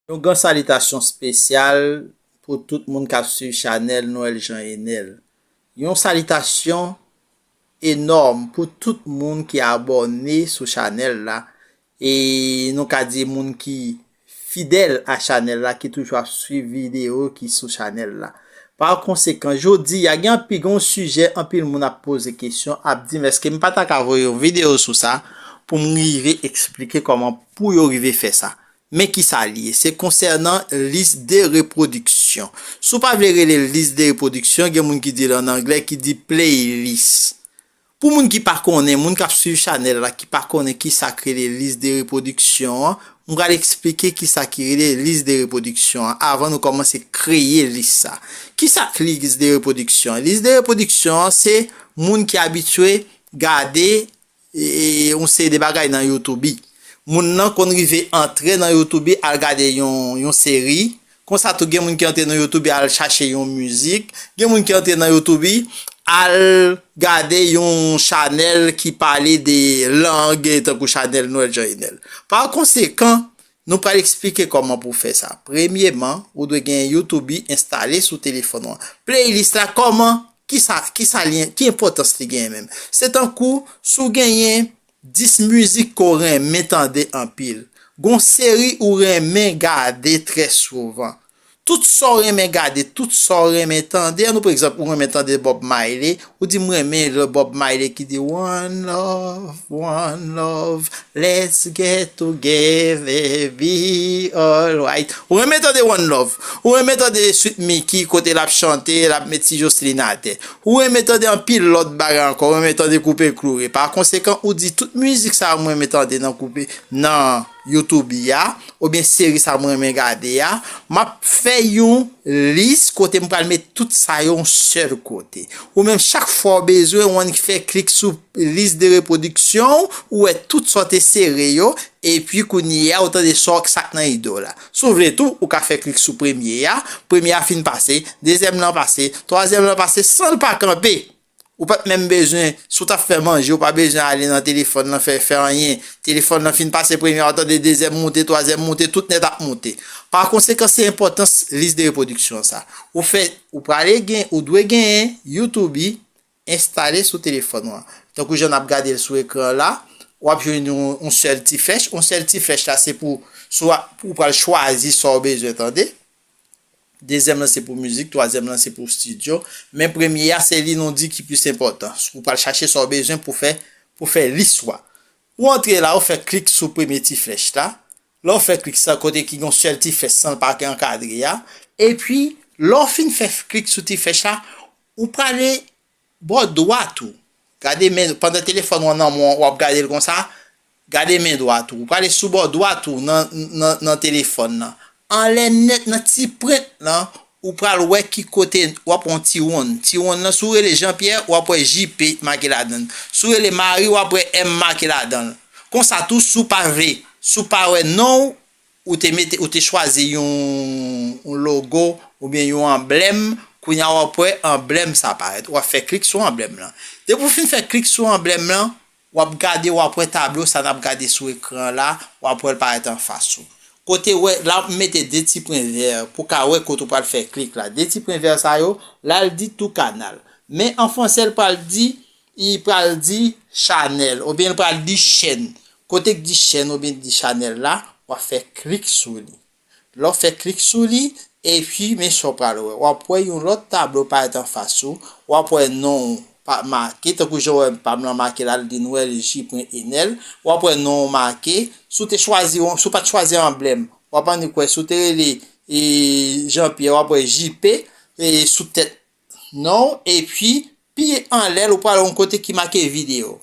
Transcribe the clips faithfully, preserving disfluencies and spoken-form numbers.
Yon gran salitasyon espesyal pou tout moun k ap swiv chanèl Noël Jean Enel. Yon salitasyon enòm pou tout moun ki abòne sou chanèl la. E nou ka di moun ki fidèl a chanèl la, ki toujou ap swiv videyo ki sou chanèl la. Pa konsekan, jodi a gen anpil, gen yon sijè anpil moun ap poze kesyon, ap di m èske m pa ta ka voye yon videyo sou sa pou m rive eksplike kòman pou yo rive fè sa. Men ki sa li ye? Se konsènan lis de repwodiksyon. Si w pa vle rele l lis de repwodiksyon, gen moun ki di l ann anglè, ki di playlist. Pou moun ki pa konnen, moun k ap swiv chanèl la, ki pa konnen ki sa k rele lis de repwodiksyon an, m pral eksplike ki sa ki rele lis de repwodiksyon an avan nou kòmanse kreye lis sa. Ki sa k lis de repwodiksyon an? Lis de repwodiksyon an se moun ki abitye gade e, e, yon seri de bagay nan YouTube. Moun nan konn rive antre nan YouTube, al gade yon, yon seri. Konsa tou, gen moun ki antre nan YouTube, al chache yon mizik. Gen moun ki antre nan YouTube, al gade yon chanèl ki pale de lang, tankou chanèl Noël Jean Enel. Pa konsekan, nou pral eksplike kòman pou w fè sa. Premyeman, ou dwe gen YouTube enstale sou telefòn ou an. Playlist la, kòman? Ki sa, ki sa li, ki enpòtans li genyen menm? Se tankou si w genyen dis mizik ke w renmen tande anpil. Gon seri ou renmen gade trè souvan. Tout sa w renmen gade, tout sa w renmen tande, annou pran egzanp, ou renmen tande Bob Marley, ou di, "M renmen lè Bob Marley ki di, 'One love, one love, let's get together, be alright.'" Ou renmen tande One Love, ou renmen tande Sweet Micky kote l ap chante, l ap met Ti Jocelyn atè. Ou renmen tande anpil lòt bagay ankò, ou renmen tande Koupe Kloure. Pa konsekan, ou di, "Tout mizik sa a mwen renmen tande nan koupe, nan YouTube a, oubyen seri sa a mwen renmen gade a, m ap fè yon lis kote m pral met tout sa yo yon sèl kote." Ou menm, chak fwa w bezwen, ou annik fè klik sou lis de repwodiksyon, ou wè tout sa w te sere yo, epi kounye a, ou tande sa w, sa k nan ide w la. Si w vle tou, ou ka fè klik sou premye a, premye a fin pase, dezyèm lan pase, twazyèm lan pase, san l pa kanpe. Ou pa t menm bezwen, si w t ap fè manje, ou pa bezwen ale nan telefòn nan fè, fè anyen. Telefòn nan fin pase premye a, w tande dezyèm moute, twazyèm moute, tout nèt ap moute. Pa konsekan, se enpòtans lis de repwodiksyon sa. Ou fè, ou prale gen, ou dwe genyen YouTube enstale sou telefòn ou an. Tankou jan n ap gade l sou ekran la, w ap jwenn yon, yon sèl ti flèch. Yon sèl ti flèch la, se pou, swa, ou pral chwazi sa w bezwen tande. Dezyèm lan se pou mizik, twazyèm lan se pou estidyo. Men premye a, se li nou di ki plis enpòtan. Ou pral chache sa w bezwen pou fè, pou fè lis ou a. Ou antre la, ou fè klik sou premye ti flèch la. Lè w fè klik sa, kote ki gon sèl ti flèch san l pa gen ankadre a. Epi, lè w fin fè klik sou ti flèch la, ou prale bò dwat ou. Gade men, pandan telefòn ou an nan men w, w ap gade l konsa, gade men dwat ou. Ou prale sou bò dwat ou nan, nan, nan telefòn nan. Anlè nèt, nan ti prent lan, ou pral wè ki kote w ap wè yon ti wonn. Ti wonn lan, si w rele Jean Pierre, w ap wè J P make ladan l. Si w rele Marie, w ap wè M make ladan l. Konsa tou, si w pa vle, si w pa wè non w, ou te mete, ou te chwazi yon, yon logo oubyen yon anblèm, kounye a w ap wè anblèm sa parèt. W ap fè klik sou anblèm lan. Depi w fin fè klik sou anblèm lan, w ap gade, w ap wè tablo sa n ap gade sou ekran la, w ap wè l parèt anfas ou. Kote w wè, la w ap mete de ti pwen vè pou w ka wè kote w pral fè klik la. De ti pwen vè sa yo, la l di tou kanal. Men an fransè, l pral di, li pral di chanèl, oubyen l pral di chèn. Kote k di chèn oubyen di chanèl la, w ap fè klik sou li. Lè w fè klik sou li, epi men sa w pral wè. W ap wè yon lòt tablo parèt anfas ou, w ap wè non w pa make, tankou jan w wè pa m lan make la, l di Noël J Enel. W ap wè non w make. Si w te chwazi, si w pa t chwazi anblèm, w ap annik wè, si w te rele, e, Jean Pierre, w ap wè J P, e, sou tèt non w, epi pi anlè l, ou pral wè yon kote ki make videyo.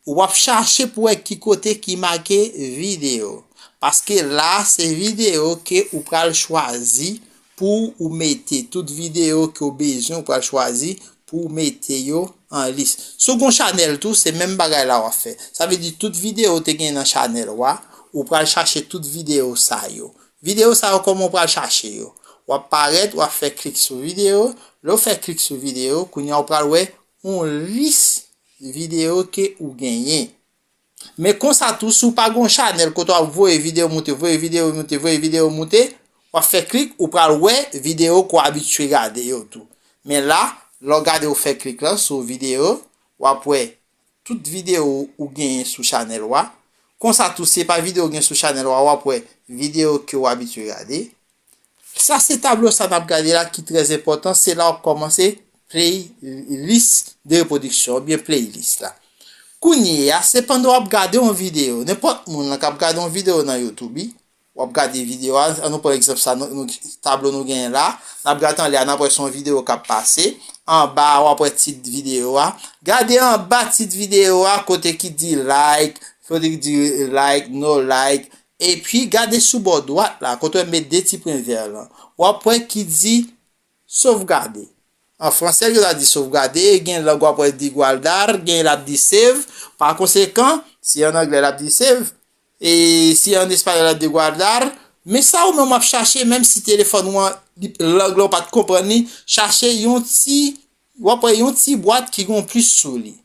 W ap chache pou wè ki kote ki make videyo. Paske la, se videyo ke ou pral chwazi pou ou mete. Tout videyo ke w bezwen, ou pral chwazi pou w mete yo an lis. Si w gon chanèl tou, se menm bagay la w ap fè. Sa vle di tout videyo w te gen nan chanèl ou a, ou pral chache tout videyo sa yo. Videyo sa yo, kòman w pral chache yo? W ap parèt, w ap fè klik sou videyo. Lè w fè klik sou videyo, kounye a w pral wè yon lis videyo ke ou genyen. Men konsa tou, si w pa gen yon chanèl kote w ap voye videyo moute, voye videyo moute, voye videyo moute, w ap fè klik, ou pral wè videyo ke w abitye gade yo tou. Men la, lè w gade ou fè klik lan sou videyo, w ap wè tout videyo ou genyen sou chanèl ou a. Konsa tou, si se pa videyo ou gen sou chanèl ou a, w ap wè videyo ke w abitye gade. Sa se tablo sa n ap gade la ki trè enpòtan, se la w ap kòmanse playlist de repwodiksyon oubyen playlist la. Kounye a, se pandan w ap gade yon videyo, nenpòt moun lan k ap gade yon videyo nan YouTube, wi, w ap gade videyo a, an nou pran egzanp sa, nou, nou, tablo nou genyen la, n ap gade anlè a, n ap wè se yon videyo k ap pase, anba a, w ap wè tit videyo a, gade anba tit videyo a, kote ki di like, kote ki di like, no like, epi gade sou bò dwat la, kote w mete ti pwen vè lan, w ap wè ki di sovgade. An franse, yo ta di sovgade, gen lang w ap wè di guardar, gen l ap di save. Pa konsekan, si an anglè l ap di save, e si an espayòl l ap di guardar, men sa ou menm w ap chache, menm si telefòn ou an, li, lang lan ou pa t konprann li, chache yon ti, w ap wè yon ti bwat ki gen yon plis sou li.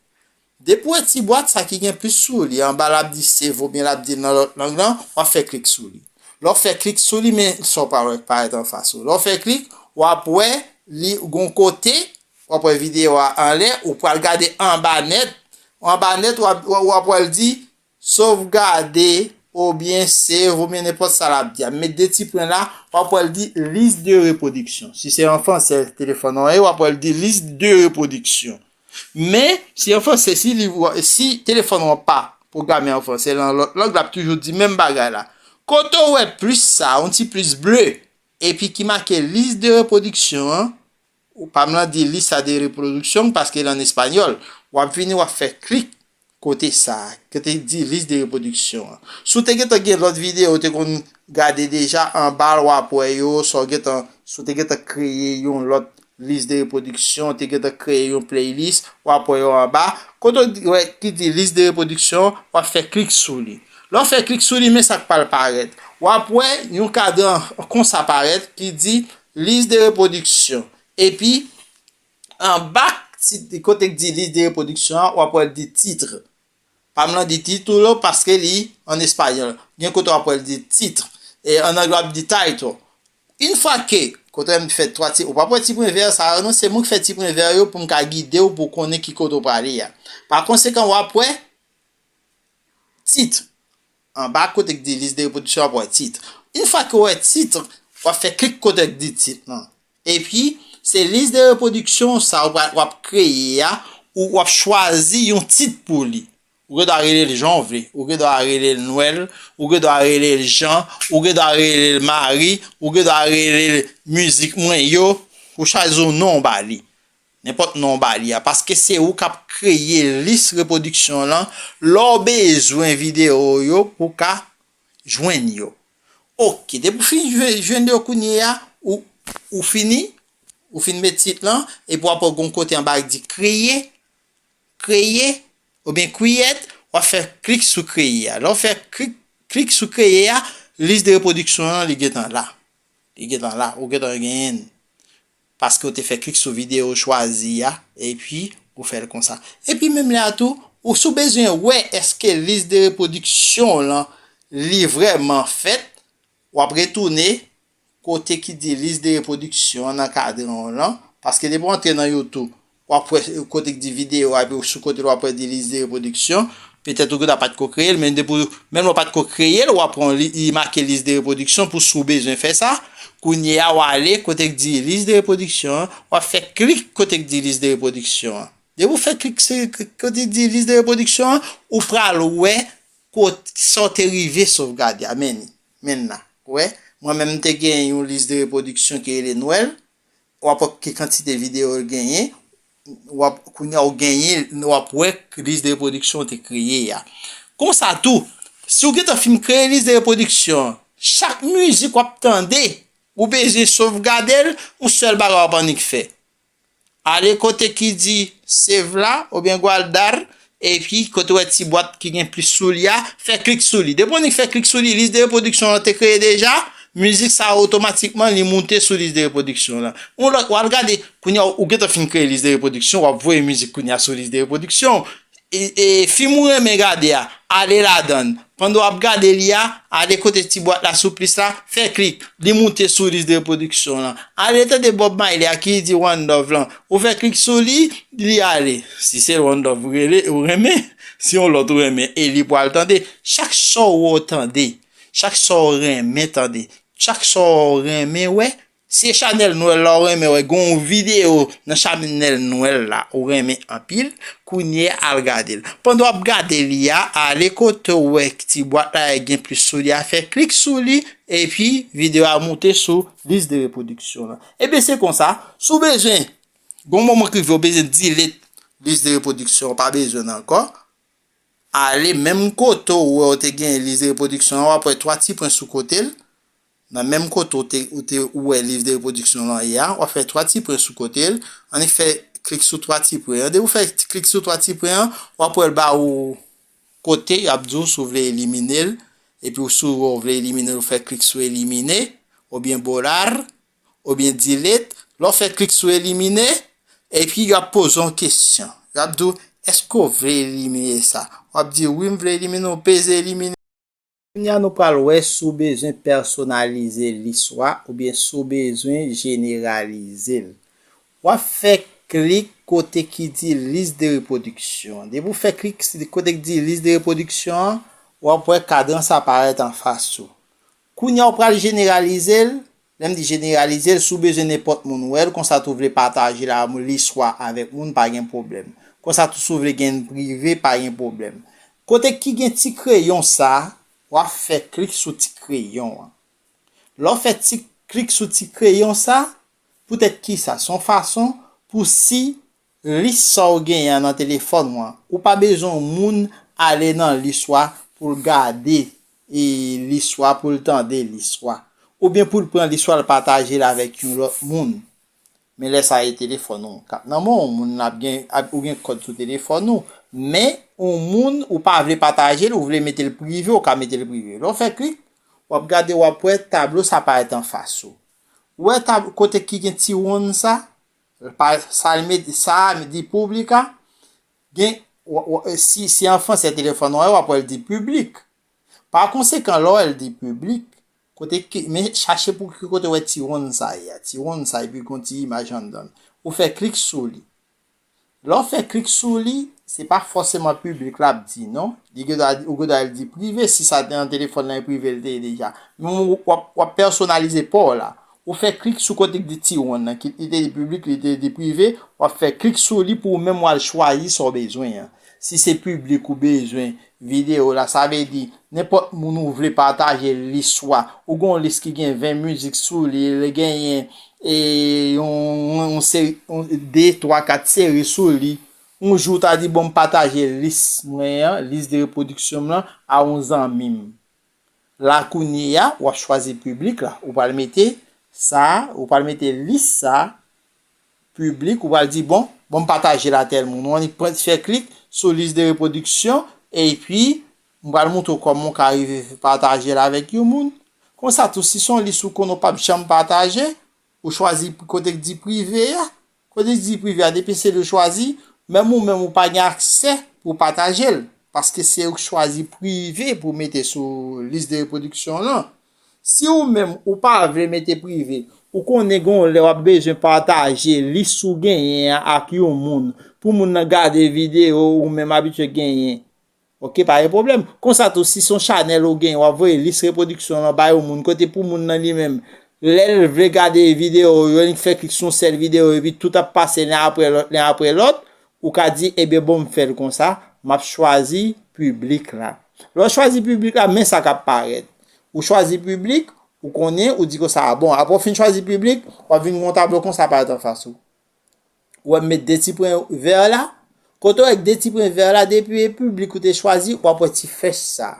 Depi w wè ti bwat sa ki gen plis sou li, anba l ap di save oubyen l ap di l nan lòt lang lan, w ap fè klik sou li. Lè w fè klik sou li, men sa w pral wè k parèt anfas ou. Lè w fè klik, w ap wè li gon kote, w ap wè videyo a anlè, ou pral gade anba nèt. Anba nèt, w ap, w ap wè l di sovgade oubyen save oubyen nenpòt sa l ap di a. Met de ti pwen la, w ap wè l di liste de reproduction. Si se an franse telefòn ou an ye, w ap wè l di liste de reproduction. Men, si an franse, si li, si telefòn ou an pa pwograme an franse, nan lòt lang, l ap toujou di menm bagay la. Kote w wè plis sa, yon ti plis ble, epi ki make liste de reproduction an, ou pa m lan di lista de reproducción paske l an espanyòl, w ap vini, w ap fè klik kote sa, kote di liste de reproduction an. Si w te gentan gen lòt videyo, w te konn gade deja, anba l w ap wè yo, sa w gentan, si w te gentan kreye yon lòt liste de reproduction, w te gentan kreye yon playlist, w ap wè yo anba. Kote w wè ki di liste de reproduction, w ap fè klik sou li. Lè w fè klik sou li, men sa k pral parèt. W ap wè yon kadran konsa parèt ki di liste de reproduction. Epi, anba ti, kote k di liste de reproduction an, w ap wè l di titre. Pa m lan di título paske li an espayòl. Gen kote w ap wè l di titre. E an anglè w ap di title. Yon fwa ke, kote m fè twa ti, ou p ap wè ti pwen vè sa yo non, se mwen k fè ti pwen vè yo pou m ka gide w pou w konnen ki kote w prale a. Pa konsekan, w ap wè tit. Anba kote k di liste de reproduction, w ap wè tit. Yon fwa ke w wè tit, w ap fè klik kote k di tit lan. Epi, se liste de reproduction sa w ap, w ap kreye a, ou w ap chwazi yon tit pou li. Ou gen dwa rele l jan w vle. Ou gen dwa rele l Nwèl. Ou gen dwa rele l Jan. Ou gen dwa rele l Mari. Ou gen dwa rele l Mizik Mwen Yo. Ou chwazi yon non ba li. Nenpòt non w ba li a, paske se ou k ap kreye lis repwodiksyon lan lè w bezwen videyo yo pou w ka jwenn yo. Oke, depi w fin jwenn, jwenn yo kounye a, ou, ou fini, ou fin met tit lan, epi w ap wè gon kote anba ki di kreye, kreye, oubyen create, w ap fè klik sou kreye a. Lè w fè klik, klik sou kreye a, lis de repwodiksyon an, li gentan la. Li gentan la, ou gentan genyen l. Paske w te fè klik sou videyo w chwazi a, epi ou fè l konsa. Epi menm lè a tou, ou si w bezwen wè èske lis de repwodiksyon w lan, li vrèman fèt, w ap retounen kote ki di lis de repwodiksyon nan kadran w lan, paske depi w antre nan YouTube, w ap wè kote k di videyo a, epi sou kote l w ap wè di lis de repwodiksyon. Petèt ou gentan pa t ko kreye l, men depi w, menm lè w pa t ko kreye l, w ap wè li, li make lis de repwodiksyon pou si w bezwen fè sa. Kounye a, w ale kote k di lis de repwodiksyon an, w ap fè klik kote k di lis de repwodiksyon an. Depi w fè klik se kote k di lis de repwodiksyon an, ou pral wè kot, sa w te rive sovgade a, men li, men la. Ou wè, mwen menm m te gen yon lis de repwodiksyon ki rele Nwèl, w ap wè ki kantite videyo l genyen, w ap, kounye a w genyen, w ap wè lis de repwodiksyon w te kreye a. Konsa tou, si w gentan fin kreye lis de repwodiksyon an, chak mizik w ap tande, ou bezwen sovgade l, yon sèl bagay w ap annik fè. Ale kote ki di save la, oubyen guardar, epi kote w wè ti bwat ki gen plis sou li a, fè klik sou li. Depi w annik fè klik sou li, lis de repwodiksyon an te kreye deja, mizik sa a otomatikman li moute sou lis de repwodiksyon lan. Yon lòt, w al gade, kounye a ou gentan fin kreye lis de repwodiksyon, w ap voye mizik kounye a sou lis de repwodiksyon. e, e, fim ou renmen gade a, ale ladan l. Pandan w ap gade li a, ale kote ti bwat la sou plis la, fè klik, li moute sou lis de repwodiksyon w lan. Ale tande Bob Marley a ki di One Love lan. Ou fè klik sou li, li ale. Si se One Love ou rele, ou renmen, si yon lòt ou renmen, e li pral tande. Chak sa w wè w tande, chak sa w renmen tande, chak sa w renmen wè, si se chanèl Nwèl la ou renmen wè, gen yon videyo nan chanèl Nwèl la ou renmen anpil, kounye a al gade l. Pandan w ap gade li a, ale kote w wè ti bwat la gen plis sou li a, fè klik sou li, epi videyo a moute sou lis de repwodiksyon lan. Ebyen, se konsa, si w bezwen, gon moman k rive, w bezwen delete lis de repwodiksyon, w pa bezwen l ankò. Ale menm kote w wè w te gen lis de repwodiksyon an, w ap wè twa ti pwen sou kote l. Nan menm kote w te, w te, ou wè lis de repwodiksyon lan ye a, w ap fè twa ti pwen sou kote l. Annik fè klik sou twa ti pwen an. Depi w fè klik sou twa ti pwen an, w ap wè l ba ou kote y ap di w si w vle elimine l. Epi w, si w vle elimine l, ou fè klik sou elimine, oubyen bolar, oubyen delete. Lè w fè klik sou elimine, epi y ap poze w yon kesyon. Y ap di w, èske w vle elimine sa? W ap di, wi, m vle elimine, w peze elimine. Kounye a, nou pral wè si w bezwen pèsonalize lis ou a oubyen si w bezwen jeneralize l. W ap fè klik kote ki di lis de repwodiksyon. Depi w fè klik kote ki di lis de repwodiksyon an, w ap wè kadran sa parèt anfas ou. Kounye a, w pral jeneralize l. Lè m di jeneralize l, si w bezwen nenpòt moun wè l, konsa tou vle pataje l a lis ou a avèk moun, pa gen pwoblèm. Konsa tou si w vle gen l prive, pa gen pwoblèm. Kote ki gen ti kreyon sa, w ap fè klik sou ti kreyon an. Lè w fè ti klik sou ti kreyon sa, poutèt kisa? Se yon fason pou si lis sa w genyen an nan telefòn ou an, ou pa bezwen yon moun ale nan lis ou a pou l gade, e, lis ou a, pou l tande lis ou a. Oubyen pou l pran lis ou a, l pataje l avèk yon lòt moun. Men lè sa a, e telefòn ou k ap nan men w, moun nan ap gen, ap, ou gen kòd sou telefòn ou. Men, yon moun, ou pa vle pataje l, ou vle mete l prive, ou ka mete l prive. Lè w fè klik, w ap gade, w ap wè tablo sa parèt anfas ou. Ou wè tab-, kote ki gen ti wonn sa? Pa, sa l met, sa a di piblik la, gen, w, w, si, si an fransè telefòn ou an, w ap wè l di piblik. Pa konsekan, lè w wè l di piblik, kote ki, men chache pou ki kote w wè ti wonn sa ye a, ti wonn sa, epi gon ti imaj anndan l. Ou fè klik sou li. Lè w fè klik sou li, se pa fòseman piblik l ap di, non. Li gen dwa, ou gen dwa l di prive, si sa te nan telefòn lan, e prive l te ye deja. Men w, w ap, w ap pèsonalize pa w la. Ou fè klik sou kote k di ti wonn nan, kit li te di piblik, li te di prive, w ap fè klik sou li pou ou menm w al chwazi sa w bezwen an. Si se piblik ou bezwen videyo la, sa vle di nenpòt moun ou vle pataje lis ou a. Ou gen yon lis ki gen ven mizik sou li, li genyen, e, yon, yon, yon seri, yon, de, twa, kat seri sou li. Yon jou w ta di, bon, m pataje lis mwen an, lis de repwodiksyon m lan, a yon zanmi m. La kounye a, w ap chwazi piblik la. Ou pral mete sa, ou pral mete lis sa, piblik, ou pral di, bon, bon, m pataje l a tèl moun. Ou annik pran, fè klik sou lis de repwodiksyon, epi m pral montre w kòman w ka rive pataje l avèk yon moun. Konsa tou, si se yon lis ou konnen w p ap janm pataje, ou chwazi kote k di prive a. Kote k di prive a, depi se li w chwazi, menm ou menm ou pa gen aksè pou w pataje l, paske se ou k chwazi prive pou w mete sou lis de repwodiksyon w lan. Si ou menm ou pa vle mete prive, ou konnen gen yon lè w ap bezwen pataje lis ou genyen an ak yon moun, pou moun nan gade videyo ou menm abitye genyen. Oke, pa gen pwoblèm. Konsa tou, si se yon chanèl ou genyen, w ap voye lis repwodiksyon lan bay yon moun, kote pou moun nan li menm, lè l vle gade videyo yo, li fè klik sou yon sèl videyo, epi tout ap pase len apre lòt, len apre lòt, ou ka di, ebyen, bon, m fè l konsa, m ap chwazi piblik la. Lè w chwazi piblik la, men sa k ap parèt. Ou chwazi piblik, ou konnen, ou di konsa, bon, apre w fin chwazi piblik, w ap vin gen yon tablo konsa parèt anfas ou. Ou wè m met de ti pwen vè la? Kote w wè de ti pwen vè la, depi e piblik ou te chwazi, w ap wè ti flèch sa.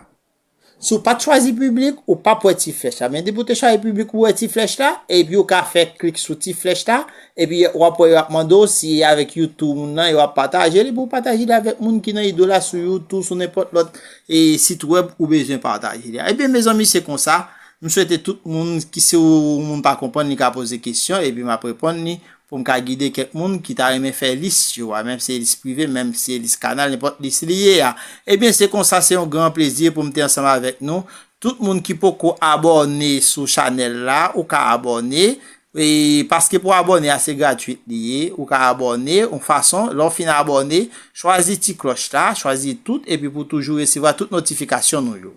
Si w pa t chwazi piblik, ou p ap wè ti flèch la. Men depi w te chwazi piblik, ou wè ti flèch la, epi w ka fè klik sou ti flèch la, epi w ap wè yo ap mande w si e avèk YouTube moun nan, yo ap pataje li, pou w pataje li avèk moun ki nan idyo la sou YouTube, sou nenpòt lòt, e, sit wèb ou bezwen pataje li a. Ebyen, mezanmi, se konsa. M swete tout moun ki se yon moun pa konprann, li ka poze kesyon, epi m ap reponn li. pou m ka gide kèk moun ki ta renmen fè lis yo a, menm si se lis prive, menm si se lis kanal, nenpòt lis li ye a. Ebyen, se konsa, se yon gran plezi pou m te ansanm avèk nou. Tout moun ki poko abòne sou chanèl la, ou ka abòne. E paske pou abòne a, se gratwit li ye. Ou ka abòne yon fason. Lè w fin abòne, chwazi ti klòch la, chwazi tout, epi pou toujou resevwa tout notifikasyon nou yo.